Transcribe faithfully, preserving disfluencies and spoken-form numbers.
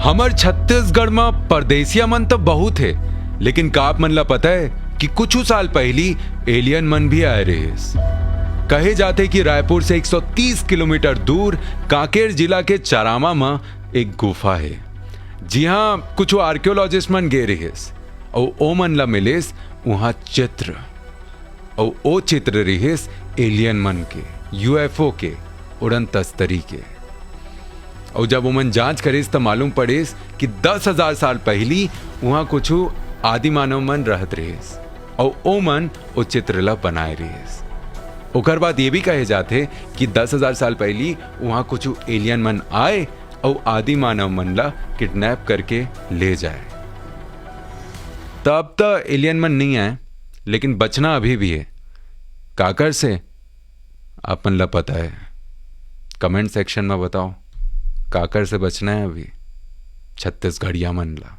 हमर छत्तीसगढ़ म परदेसिया मन तो बहुत हे, लेकिन का आप मन ला पता है कि कुछ साल पहली एलियन मन भी आए रहिस? कहे जाथे कि रायपुर से एक सौ तीस किलोमीटर दूर कांकेर जिला के चारामा म एक गुफा है, जिहां कुछ आर्कियोलॉजिस्ट मन गे रहिस, अउ ओमन ला मिलिस उहां चित्र, अउ ओ चित्र रिहिस एलियन मन के, यूएफओ के, उड़न तस्तरी के। अउ जब ओमन जांच करिस, त मालूम पड़िस कि दस हजार साल पहिली उहां कुछु आदि मानव मन रहत रिहिस, अउ ओमन ओ चित्र ला बनाए रिहिस। ओकर बाद ये भी कहे जाथे कि दस हजार साल पहिली उहां कुछु एलियन मन आए अउ आदि मानव मन ला किडनैप करके ले जाए। तब त एलियन मन नहीं आए, लेकिन बचना अभी भी है। काकर से? अपन ला पता है? कमेंट सेक्शन में बताओ, काकर से बचना है अभी छत्तीसगढ़िया मन ला?